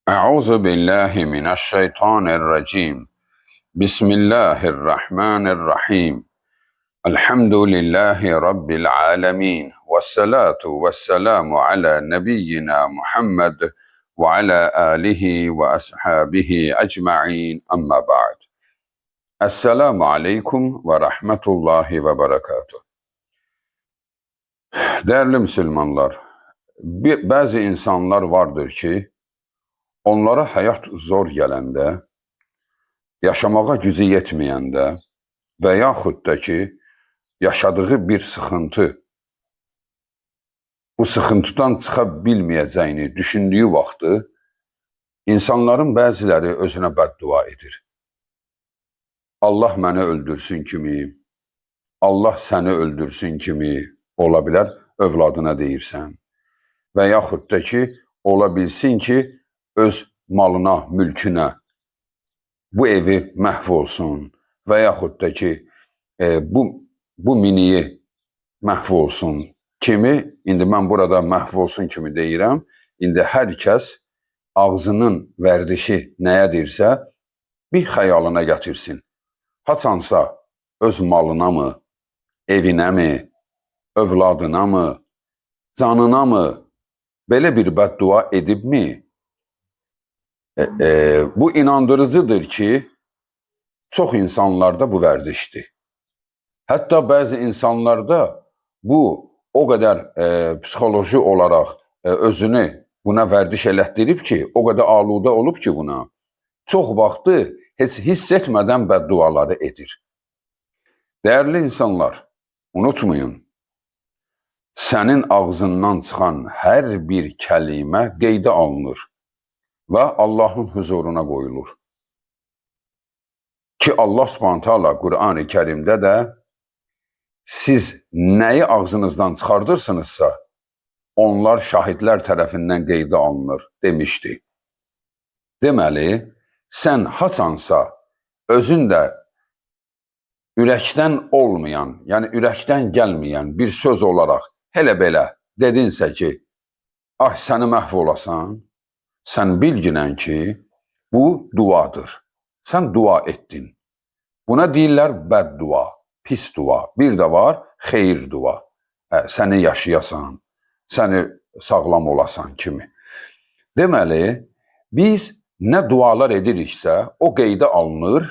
Euzu billahi mineşşeytanirracim. Bismillahirrahmanirrahim. Elhamdülillahi rabbil alamin. Vessalatu vesselamu ala nebiyyina Muhammed ve ala alihi ve ashabihi ecmaîn. Amma ba'd. Esselamu aleyküm ve rahmetullahi ve berekatuh. Değerli Müslümanlar, bazı insanlar vardır ki, onlara həyat zor gələndə, yaşamağa gücü yetməyəndə və yaxud da ki, yaşadığı bir sıxıntı, bu sıxıntıdan çıxa bilməyəcəyini düşündüyü vaxtı insanların bəziləri özünə bəddua edir. Allah məni öldürsün kimi, Allah səni öldürsün kimi ola bilər, övladına deyirsən. Və yaxud da ki, ola bilsin ki, öz malına, mülkünə bu evi məhv olsun və yaxud da ki, bu miniyi məhv olsun kimi, indi mən burada məhv olsun kimi deyirəm, indi hər kəs ağzının vərdişi nəyədirsə, bir xəyalına gətirsin. Haçansa öz malına mı, evinə mi, övladına mı, canına mı belə bir bəddua edibmi? Bu inandırıcıdır ki, çox insanlarda bu vərdişdir. Hətta bəzi insanlarda bu o qədər psixoloji olaraq özünü buna vərdiş elətdirib ki, o qədər aludə olub ki buna, çox vaxtı heç hiss etmədən bədduaları edir. Dəyərli insanlar, unutmayın, sənin ağzından çıxan hər bir kəlimə qeydə alınır və Allahın huzuruna qoyulur. Ki Allah Subhanahu taala Qur'an-ı Kərimdə də siz nəyi ağzınızdan çıxardırsınızsa, onlar şahidlər tərəfindən qeydə alınır demişdi. Deməli, sən haçansa özün də ürəkdən olmayan, yəni ürəkdən gəlməyən bir söz olaraq elə belə dedinsə ki, ah səni məhv olasan, sən bilginən ki, bu duadır. Sən dua etdin. Buna deyirlər bəddua, pis dua. Bir də var xeyir dua. Səni yaşayasan, səni sağlam olasan kimi. Deməli, biz nə dualar ediriksə, o qeydə alınır.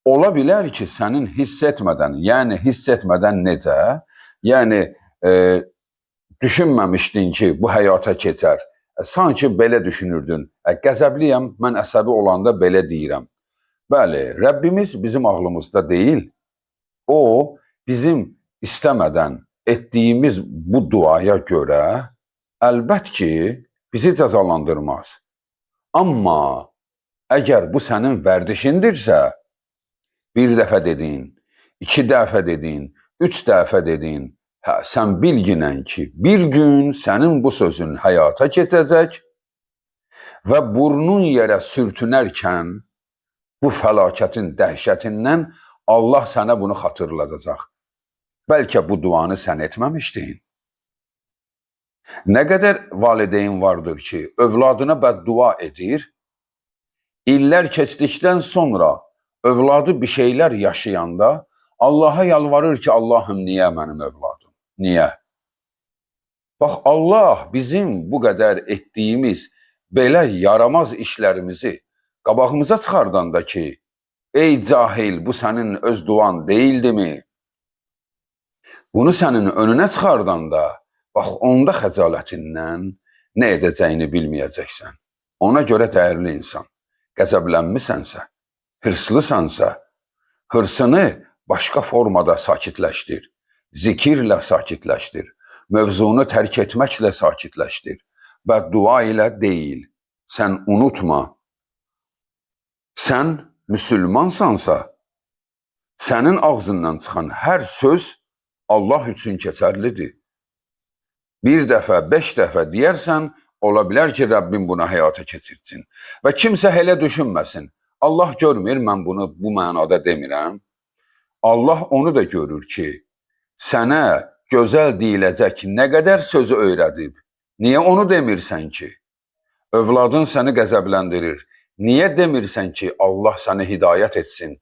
Ola bilər ki, sənin hiss etmədən, yəni hiss etmədən necə? Yəni, düşünməmişdin ki, bu həyata keçər. Sanki belə düşünürdün. Qəzəbliyəm, mən əsəbi olanda belə deyirəm. Bəli, Rəbbimiz bizim ağlımızda deyil. O, bizim istəmədən etdiyimiz bu duaya görə əlbət ki, bizi cəzalandırmaz. Amma əgər bu sənin vərdişindirsə, bir dəfə dedin, iki dəfə dedin, üç dəfə dedin, hə, sən bilginən ki, bir gün sənin bu sözün həyata keçəcək və burnun yerə sürtünərkən bu fəlakətin dəhşətindən Allah sənə bunu xatırladacaq. Bəlkə bu duanı sən etməmişdin. Nə qədər valideyn vardır ki, övladına bəddua edir, illər keçdikdən sonra övladı bir şeylər yaşayanda Allaha yalvarır ki, Allahım niyə mənim övladım? Niyə? Bax, Allah bizim bu qədər etdiyimiz belə yaramaz işlərimizi qabağımıza çıxardanda ki, ey cahil, bu sənin öz duan deyildimi? Bunu sənin önünə çıxardanda, bax, onda xəcalətindən nə edəcəyini bilməyəcəksən. Ona görə dəyərli insan, qəzəblənmisənsə, hırslısansa, hırsını başqa formada sakitləşdir. Zikirlə sakitləşdir. Mövzunu tərk etməklə sakitləşdir. Bəddua ilə deyil. Sən unutma. Sən müsəlmansansa, sənin ağzından çıxan hər söz Allah üçün keçərlidir. Bir dəfə, 5 dəfə deyərsən, ola bilər ki, Rəbbim buna həyata keçirsin. Və kimsə elə düşünməsin. Allah görmür, mən bunu bu mənada demirəm. Allah onu da görür ki, sənə gözəl deyiləcək nə qədər sözü öyrədib. Niyə onu demirsən ki? Övladın səni qəzəbləndirir. Niyə demirsən ki, Allah səni hidayət etsin?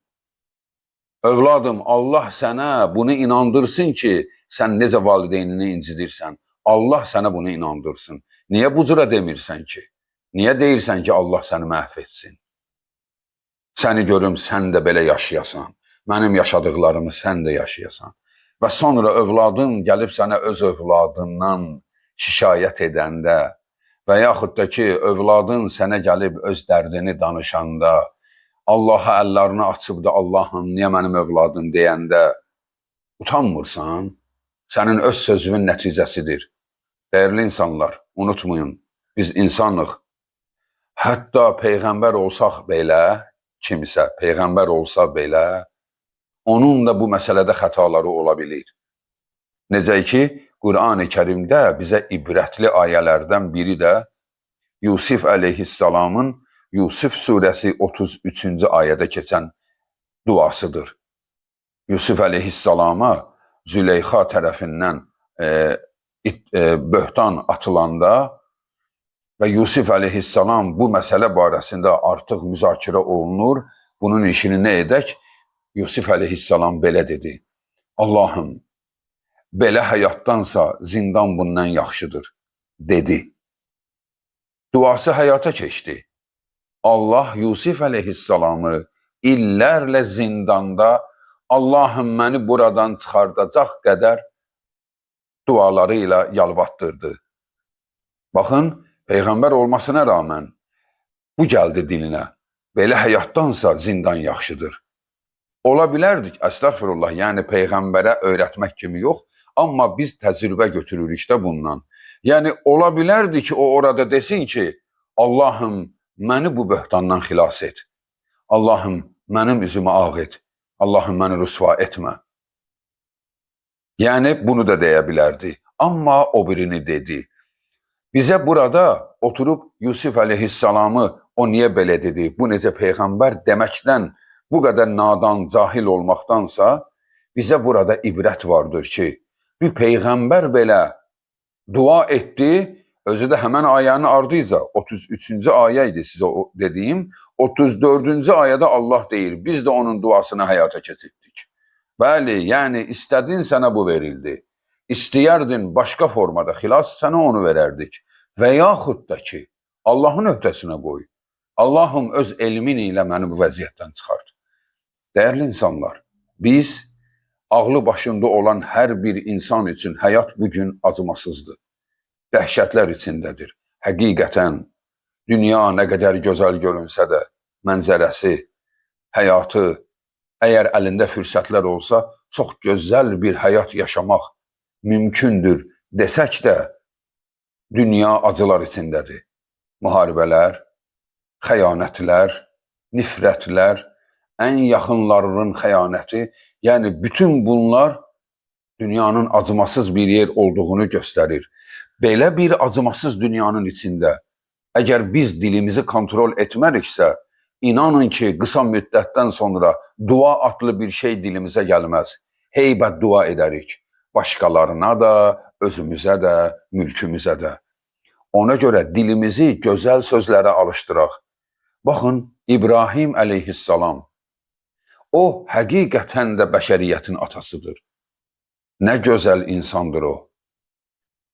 Övladım, Allah sənə bunu inandırsın ki, sən necə valideynini incidirsən. Allah sənə bunu inandırsın. Niyə bu cürə demirsən ki? Niyə deyirsən ki, Allah səni məhv etsin? Səni görüm, sən də belə yaşayasan. Mənim yaşadıqlarımı sən də yaşayasan. Və sonra övladın gəlib sənə öz övladından şikayət edəndə və yaxud da ki, övladın sənə gəlib öz dərdini danışanda, Allaha əllərini açıb da Allahım, niyə mənim övladım deyəndə utanmırsan? Sənin öz sözünün nəticəsidir. Dəyərli insanlar, unutmayın, biz insanıq. Hətta peyğəmbər olsaq belə, kimsə peyğəmbər olsa belə, onun da bu məsələdə xətaları ola bilir. Necə ki, Qurani Kərimdə bizə ibrətli ayələrdən biri də Yusif əleyhissalamın Yusif surəsi 33-cü ayədə keçən duasıdır. Yusif əleyhissalama Züleyxa tərəfindən böhtan atılanda və Yusif əleyhissalam bu məsələ barəsində artıq müzakirə olunur, bunun işini nə edək? Yusif əleyhissalam belə dedi: Allahım, belə həyatdansa zindan bundan yaxşıdır, dedi. Duası həyata keçdi. Allah Yusif əleyhissalamı illərlə zindanda Allahım məni buradan çıxardacaq qədər duaları ilə yalvartdırdı. Baxın, peyğəmbər olmasına rağmen bu gəldi dilinə. Belə həyatdansa zindan yaxşıdır. Ola bilərdik, əstəğfirullah, yəni peyğəmbərə öyrətmək kimi yox, amma biz təcrübə götürürük də bundan. Yəni ola bilərdi ki, o orada desin ki, Allahım məni bu böhtandan xilas et. Allahım mənim üzümü ağ et. Allahım məni rüsva etmə. Yəni bunu da deyə bilərdi. Amma o birini dedi. Bizə burada oturub Yusif əleyhissalamı o niyə belə dedi, bu necə peyğəmbər deməkdən, bu qədər nadan, cahil olmaqdansa, bizə burada ibrət vardır ki, bir peyğəmbər belə dua etdi, özü də həmən ayənin ardıyca, 33-cü ayə idi sizə dediyim, 34-cü ayədə Allah deyir, biz də onun duasını həyata keçirtdik. Bəli, yəni istədin sənə bu verildi. İstəyərdin başqa formada xilas, sənə onu verərdik. Və yaxud da ki, Allahın öhdəsinə qoy. Allahım öz elmin ilə məni bu vəziyyətdən çıxart. Dəyərli insanlar, biz ağlı başında olan hər bir insan üçün həyat bugün acımasızdır. Dəhşətlər içindədir. Həqiqətən dünya nə qədər gözəl görünsə də, mənzərəsi, həyatı, əgər əlində fürsətlər olsa, çox gözəl bir həyat yaşamaq mümkündür desək də, dünya acılar içindədir. Müharibələr, xəyanətlər, nifrətlər, ən yaxınlarının xəyanəti, yəni bütün bunlar dünyanın acımasız bir yer olduğunu göstərir. Belə bir acımasız dünyanın içində, əgər biz dilimizi kontrol etməriksə, inanın ki, qısa müddətdən sonra dua adlı bir şey dilimizə gəlməz. Heybət dua edərik. Başqalarına da, özümüzə də, mülkümüzə də. Ona görə dilimizi gözəl sözlərə alışdıraq. Baxın, İbrahim əleyhissalam, o həqiqətən də bəşəriyyətin atasıdır. Nə gözəl insandır o.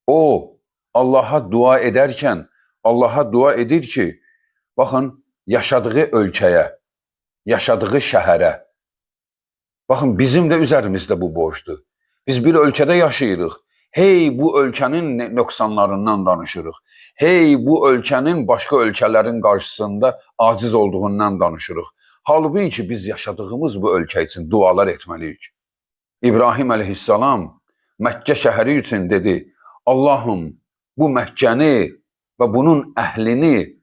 O, Allaha dua edərkən, Allaha dua edir ki, baxın, yaşadığı ölkəyə, yaşadığı şəhərə, baxın, bizim də üzərimizdə bu borcdur. Biz bir ölkədə yaşayırıq. Hey, bu ölkənin nöqsanlarından danışırıq. Hey, bu ölkənin başqa ölkələrin qarşısında aciz olduğundan danışırıq. Halbuki biz yaşadığımız bu ölkə üçün dualar etməliyik. İbrahim əleyhissalam Məkkə şəhəri üçün dedi, Allahım bu Məkkəni və bunun əhlini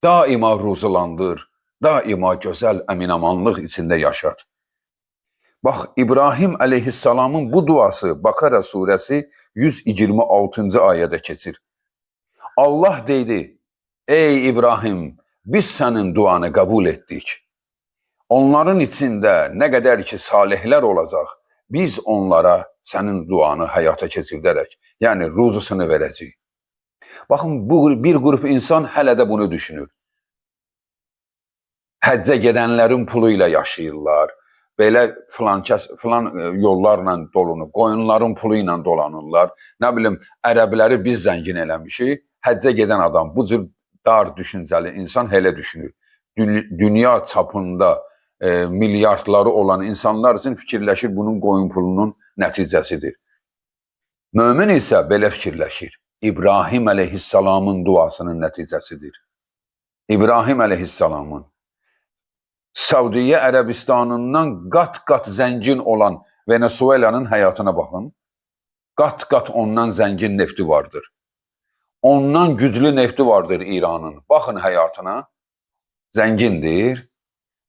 daima ruzulandır, daima gözəl əminamanlıq içində yaşat. Bax, İbrahim əleyhissalamın bu duası Bakara surəsi 126-cı ayədə keçir. Allah dedi, ey İbrahim, biz sənin duanı qəbul etdik. Onların içində nə qədər ki salihlər olacaq, biz onlara sənin duanı həyata keçirdərək, yəni ruzusunu verəcəyik. Baxın, bu bir qrup insan hələ də bunu düşünür. Həccə gedənlərin pulu ilə yaşayırlar. Belə filan kəs, filan yollarla dolunur, qoyunların pulu ilə dolanırlar. Nə bilim, ərəbləri biz zəngin eləmişik. Həccə gedən adam, bu cür dar düşüncəli insan elə düşünür. Dünya çapında milyardları olan insanlar üçün fikirləşir, bunun qoyun pulunun nəticəsidir. Mömin isə belə fikirləşir. İbrahim əleyhissalamın duasının nəticəsidir. İbrahim əleyhissalamın Səudiyyə Ərəbistanından qat-qat zəngin olan Venezuela'nın həyatına baxın. Qat-qat ondan zəngin nefti vardır. Ondan güclü nefti vardır İranın. Baxın həyatına. Zəngindir.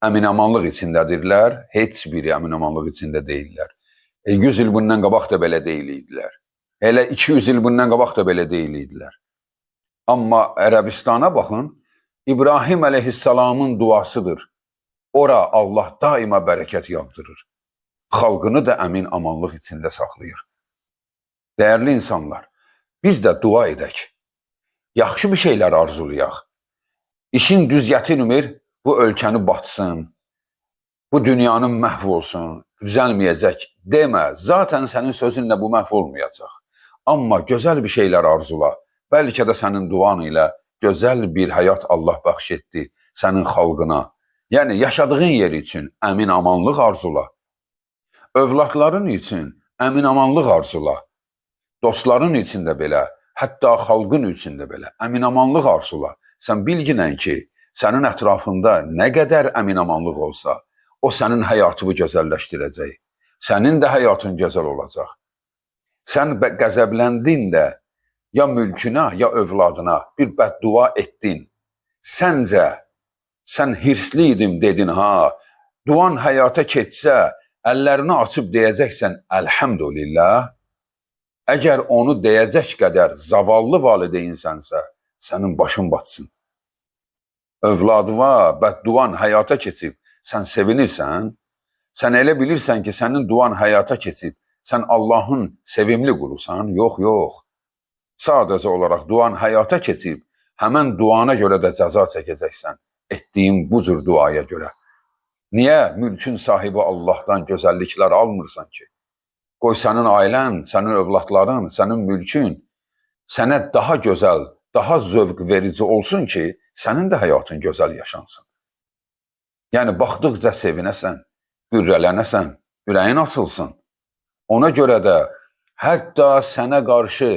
Əminamanlıq içindədirlər. Heç biri əminamanlıq içində deyillər. 100 il bundan qabaq da belə deyil idilər. Elə 200 il bundan qabaq da belə deyil idilər. Amma Ərəbistana baxın, İbrahim əleyhissalamın duasıdır. Ora Allah daima bərəkət yağdırır. Xalqını da əmin amanlıq içində saxlayır. Dəyərli insanlar, biz də dua edək. Yaxşı bir şeylər arzulayaq. İşin düz gətirmir, bu ölkəni batsın, bu dünyanın məhv olsun, düzəlməyəcək demə. Zaten sənin sözünlə bu məhv olmayacaq. Amma gözəl bir şeylər arzula. Bəlkə də sənin duan ilə gözəl bir həyat Allah bəxş etdi sənin xalqına. Yəni yaşadığın yer üçün əmin amanlıq arzula. Övladların üçün əmin amanlıq arzula. Dostların üçün də belə, hətta xalqın üçün də belə əmin amanlıq arzula. Sən bilginən ki, sənin ətrafında nə qədər əmin amanlıq olsa, o sənin həyatını gözəlləşdirəcək. Sənin də həyatın gözəl olacaq. Sən qəzəbləndin də ya mülkünə, ya övladına bir bəddua etdin. Səncə sən hirsli idim dedin ha, duan həyata keçsə, əllərini açıb deyəcəksən əlhəmdülillah. Əgər onu deyəcək qədər zavallı valideynsənsə, sənin başın batsın. Övladına bədduan həyata keçib, sən sevinirsən, sən elə bilirsən ki, sənin duan həyata keçib, sən Allahın sevimli qulusan. Yox, yox. Sadəcə olaraq duan həyata keçib, həmən duana görə də cəza çəkəcəksən, etdiyin bu cür duaya görə. Niyə mülkün sahibi Allahdan gözəlliklər almırsan ki? Qoy sənin ailən, sənin övladların, sənin mülkün sənə daha gözəl, daha zövq verici olsun ki, sənin də həyatın gözəl yaşansın. Yəni baxdıqca sevinəsən, qürrələnəsən, ürəyin açılsın. Ona görə də hətta sənə qarşı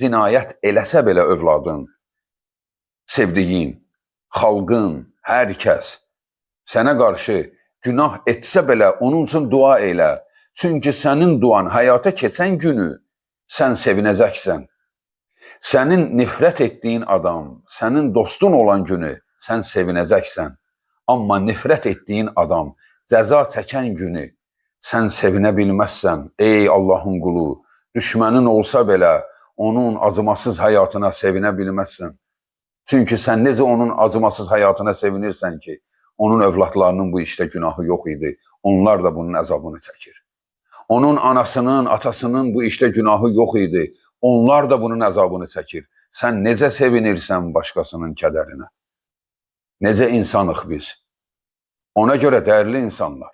cinayət eləsə belə övladın, sevdiyin, xalqın, hər kəs sənə qarşı günah etsə belə onun üçün dua elə. Çünki sənin duan həyata keçən günü sən sevinəcəksən. Sənin nifrət etdiyin adam, sənin dostun olan günü sən sevinəcəksən. Amma nifrət etdiyin adam cəza çəkən günü sən sevinə bilməzsən. Ey Allahın qulu, düşmənin olsa belə onun acımasız həyatına sevinə bilməzsən. Çünki sən necə onun acımasız həyatına sevinirsən ki, onun övladlarının bu işdə günahı yox idi. Onlar da bunun əzabını çəkir. Onun anasının, atasının bu işdə günahı yox idi. Onlar da bunun əzabını çəkir. Sən necə sevinirsən başqasının kədərinə? Necə insanıq biz? Ona görə dəyərli insanlar,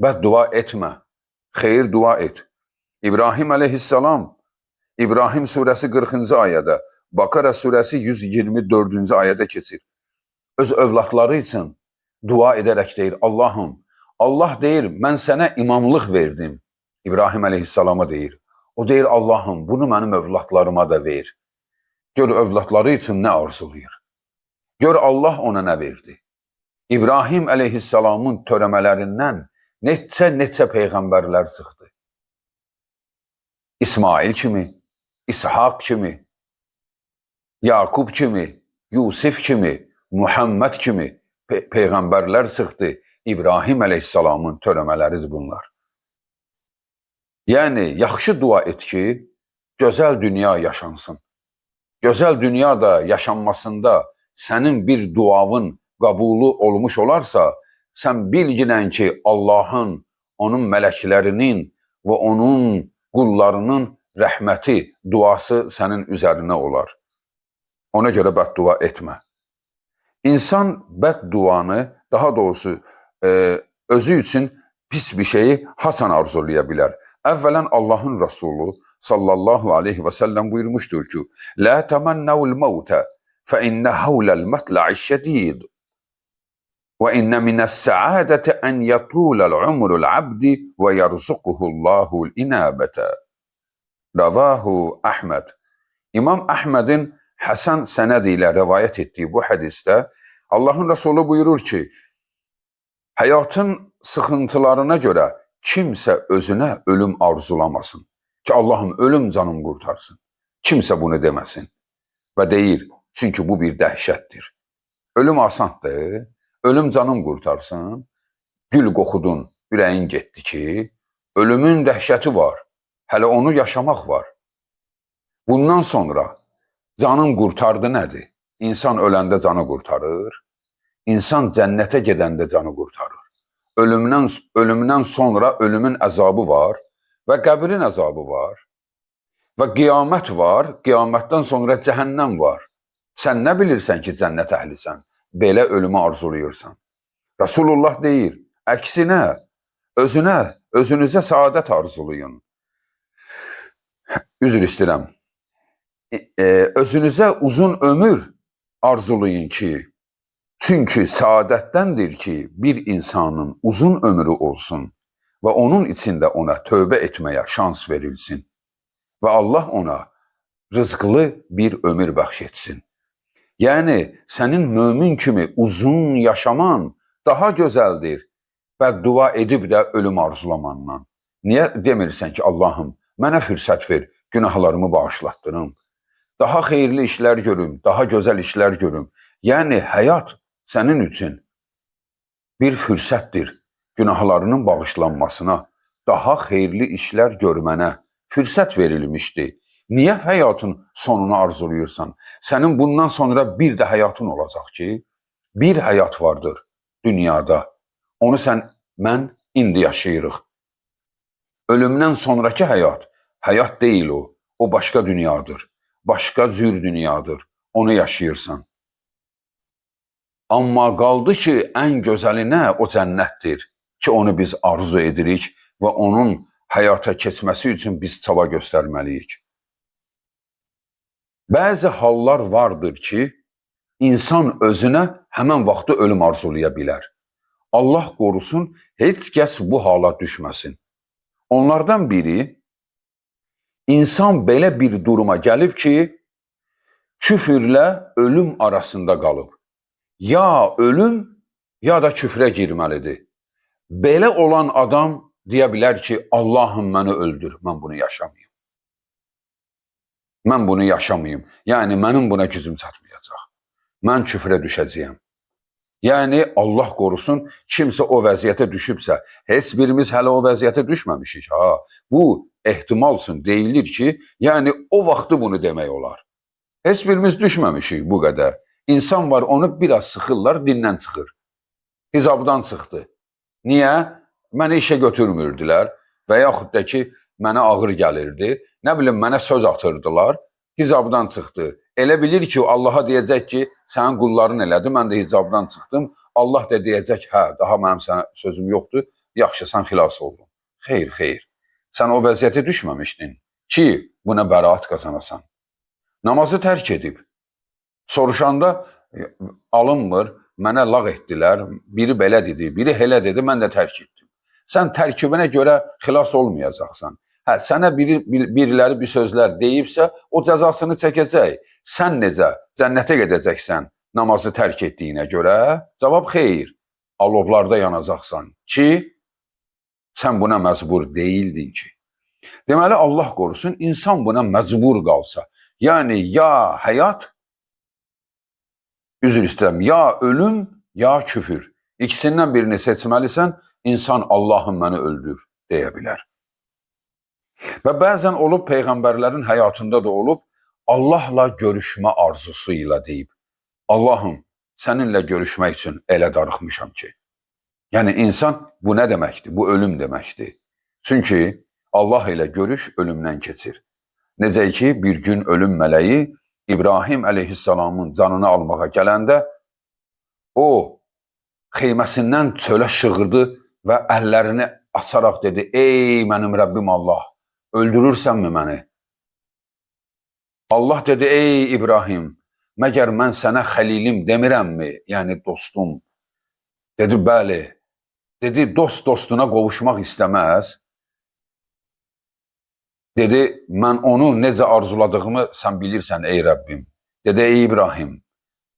bəddua etmə, xeyir dua et. İbrahim əleyhissalam, İbrahim surəsi 40-cı ayədə, Bakara surəsi 124-cü ayədə keçir. Öz övladları üçün dua edərək deyir, Allahım, Allah deyir, mən sənə imamlıq verdim. İbrahim əleyhissalama deyir. O deyir, Allahım, bunu mənim övladlarıma da ver. Gör övladları üçün nə arzulayır. Gör Allah ona nə verdi. İbrahim əleyhissalamın törəmələrindən neçə-neçə peyğəmbərlər çıxdı. İsmail kimi, İshaq kimi, Yaqub kimi, Yusif kimi, Muhammed kimi peyğəmbərlər çıxdı. İbrahim əleyhissalamın törəmələridir bunlar. Yəni, yaxşı dua et ki, gözəl dünya yaşansın. Gözəl dünya da yaşanmasında sənin bir duavın qəbulu olmuş olarsa, sən bilginən ki, Allahın, onun mələklərinin və onun qullarının rəhməti, duası sənin üzərinə olar. Ona görə bəddua etmə. İnsan bədduanı, daha doğrusu özü üçün pis bir şeyi haçan arzulaya bilər? Əvvələn Allahın Rəsulu sallallahu aleyhi və səlləm buyurmuşdur ki, Lə təmənnəvul məvtə fə innə havləl mətlə'i şədid və innə minəs-səadəti ən yətulel umrul abdi və yerzuquhullahul inabətə. Ravahu Əhməd. İmam Əhmədin Həsən sənədi ilə rəvayət etdiyi bu hədisdə Allahın Rəsulu buyurur ki, həyatın sıxıntılarına görə kimsə özünə ölüm arzulamasın. Ki Allahım ölüm canım qurtarsın. Kimsə bunu deməsin. Və deyir, çünki bu bir dəhşətdir. Ölüm asandır. Ölüm canım qurtarsın. Gül qoxudun, ürəyin getdi ki, ölümün dəhşəti var. Hələ onu yaşamaq var. Bundan sonra canın qurtardı nədir? İnsan öləndə canı qurtarır. İnsan cənnətə gedəndə canı qurtarır. Ölümdən sonra ölümün əzabı var və qəbrin əzabı var və qiyamət var, qiyamətdən sonra cəhənnəm var. Sən nə bilirsən ki, cənnət əhlisən? Belə ölümü arzulayırsan. Rasulullah deyir, əksinə, özünə, özünüzə saadət arzulayın. Üzr istəyirəm. Özünüzə uzun ömür arzulayın ki, çünki saadətdəndir ki, bir insanın uzun ömrü olsun və onun içində ona tövbə etməyə şans verilsin və Allah ona rızqlı bir ömür bəxş etsin. Yəni, sənin mömin kimi uzun yaşaman daha gözəldir bəddua edib də ölüm arzulamandan. Niyə demirsən ki, Allahım, mənə fürsət ver, günahlarımı bağışlatdırım, daha xeyirli işlər görüm, daha gözəl işlər görüm. Yəni, həyat sənin üçün bir fürsətdir günahlarının bağışlanmasına, daha xeyirli işlər görmənə fürsət verilmişdi. Niyə həyatın sonunu arzulayırsan? Sənin bundan sonra bir də həyatın olacaq ki, bir həyat vardır dünyada. Onu sən, mən indi yaşayırıq. Ölümdən sonraki həyat, həyat deyil o. O başqa dünyadır. Başqa cür dünyadır. Onu yaşayırsan. Amma qaldı ki, ən gözəli nə? O cənnətdir ki, onu biz arzu edirik və onun həyata keçməsi üçün biz çaba göstərməliyik. Bəzi hallar vardır ki, insan özünə həmən vaxtı ölüm arzulaya bilər. Allah qorusun, heç kəs bu hala düşməsin. Onlardan biri, insan belə bir duruma gəlib ki, küfürlə ölüm arasında qalıb. Ya ölüm, ya da küfrə girməlidir. Belə olan adam deyə bilər ki, Allahım məni öldür, mən bunu yaşamayım. Mən bunu yaşamayım. Yəni, mənim buna gücüm çatmayacaq. Mən küfrə düşəcəyəm. Yəni, Allah qorusun, kimsə o vəziyyətə düşübsə, heç birimiz hələ o vəziyyətə düşməmişik. Ha. Bu ehtimal üçün deyilir ki, yəni o vaxtı bunu demək olar. Heç birimiz düşməmişik bu qədər. İnsan var, onu biraz sıxırlar, dindən çıxır. Hicabdan çıxdı. Niyə? Məni işə götürmürdülər və yaxud da ki, mənə ağır gəlirdi. Nə bilim, mənə söz atırdılar, hicabdan çıxdı. Elə bilir ki, Allaha deyəcək ki, sənin qulların elədi, mən də hicabdan çıxdım. Allah da deyəcək, hə, daha mənim sənə sözüm yoxdur, yaxşı, sən xilas oldun. Xeyr, xeyr. Sən o vəziyyətə düşməmişdin ki, buna bəraət qazanasan. Namazı tərk edib. Soruşanda alınmır, mənə lağ etdilər, biri belə dedi, biri elə dedi, mən də tərk etdim. Sən tərkibinə görə xilas olmayacaqsan. Hə, sənə biriləri bir sözlər deyibsə, o cəzasını çəkəcək. Sən necə cənnətə gedəcəksən namazı tərk etdiyinə görə? Cavab xeyr. Alovlarda yanacaqsan ki, sən buna məcbur deyildin ki. Deməli, Allah qorusun, insan buna məcbur qalsa, yəni ya həyat, üzr istəyirəm, ya ölüm, ya küfür. İkisindən birini seçməlisən, insan Allahım məni öldür deyə bilər. Və bəzən olub, peyğəmbərlərin həyatında da olub, Allahla görüşmə arzusu ilə deyib, Allahım, səninlə görüşmək üçün elə darıxmışam ki. Yəni, insan bu nə deməkdir? Bu ölüm deməkdir. Çünki Allah ilə görüş ölümdən keçir. Necə ki, bir gün ölüm mələyi İbrahim əleyhissalamın canını almağa gələndə o xeyməsindən çölə şığırdı və əllərini açaraq dedi: "Ey mənim Rəbbim Allah, öldürürsənmi məni?" Allah dedi: "Ey İbrahim, məgər mən sənə xəlilim demirəmmi? Yəni dostum." Dedi: "Bəli." Dedi: "Dost dostuna qovuşmaq istəməz." Dedi: "Mən onu necə arzuladığımı sən bilirsən ey Rəbbim." Dedi: "Ey İbrahim,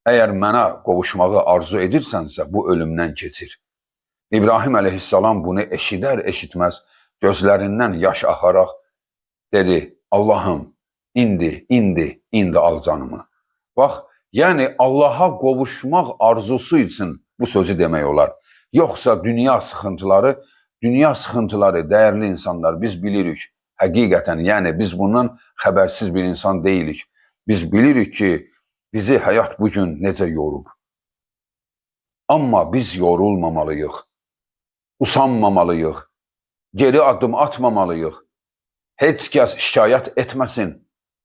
əgər mənə qovuşmağı arzu edirsənsə, bu ölümdən keçir." İbrahim əleyhissalam bunu eşidər eşitməz gözlərindən yaş axaraq dedi: "Allahım, indi, indi, indi al canımı." Bax, yəni Allaha qovuşmaq arzusu üçün bu sözü demək olar. Yoxsa dünya sıxıntıları, dünya sıxıntıları, dəyərli insanlar, biz bilirik. Həqiqətən, yəni biz bundan xəbərsiz bir insan deyilik. Biz bilirik ki, bizi həyat bu gün necə yorub. Amma biz yorulmamalıyıq, usanmamalıyıq, geri addım atmamalıyıq. Heç kəs şikayət etməsin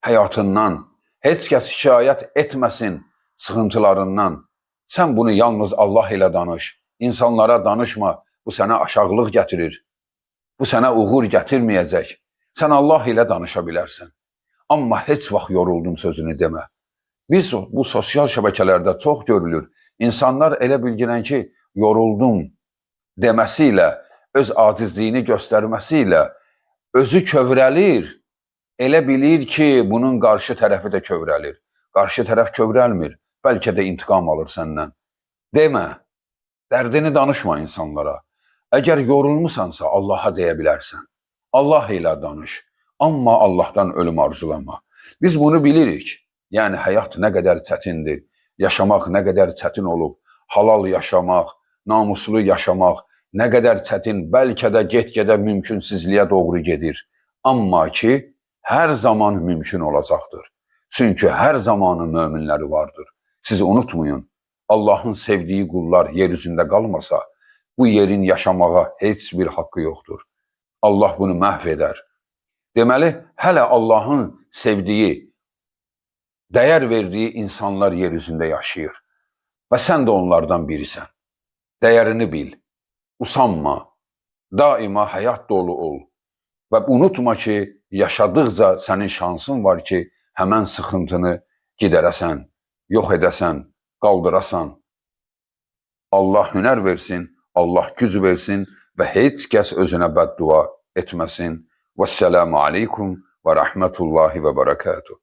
həyatından, heç kəs şikayət etməsin sıxıntılarından. Sən bunu yalnız Allah ilə danış, insanlara danışma, bu sənə aşağılıq gətirir. Bu sənə uğur gətirməyəcək. Sən Allah ilə danışa bilərsən. Amma heç vaxt yoruldum sözünü demə. Biz bu sosial şəbəkələrdə çox görülür. İnsanlar elə bilginən ki, yoruldum deməsi ilə, öz acizliyini göstərməsi ilə özü kövrəlir. Elə bilir ki, bunun qarşı tərəfi də kövrəlir. Qarşı tərəf kövrəlmir. Bəlkə də intiqam alır səndən. Demə, dərdini danışma insanlara. Əgər yorulmusansa Allaha deyə bilərsən. Allah ilə danış. Amma Allahdan ölüm arzulama. Biz bunu bilirik. Yəni həyat nə qədər çətindir, yaşamaq nə qədər çətin olub, halal yaşamaq, namuslu yaşamaq nə qədər çətin, bəlkə də get-gedə mümkünsüzlüyə doğru gedir. Amma ki, hər zaman mümkün olacaqdır. Çünki hər zamanın möminləri vardır. Siz unutmayın, Allahın sevdiyi qullar yer üzündə qalmasa, bu yerin yaşamağa heç bir haqqı yoxdur. Allah bunu məhv edər. Deməli, hələ Allahın sevdiyi, dəyər verdiyi insanlar yer üzündə yaşayır. Və sən də onlardan birisən. Dəyərini bil, usanma, daima həyat dolu ol. Və unutma ki, yaşadıqca sənin şansın var ki, həmən sıxıntını gidərəsən, yox edəsən, qaldırasan. Allah hünər versin, Allah güc versin və heç kəs özünə bəddua etməsin. Vəssalamu aleykum və rəhmətullahi və bərəkatuhu.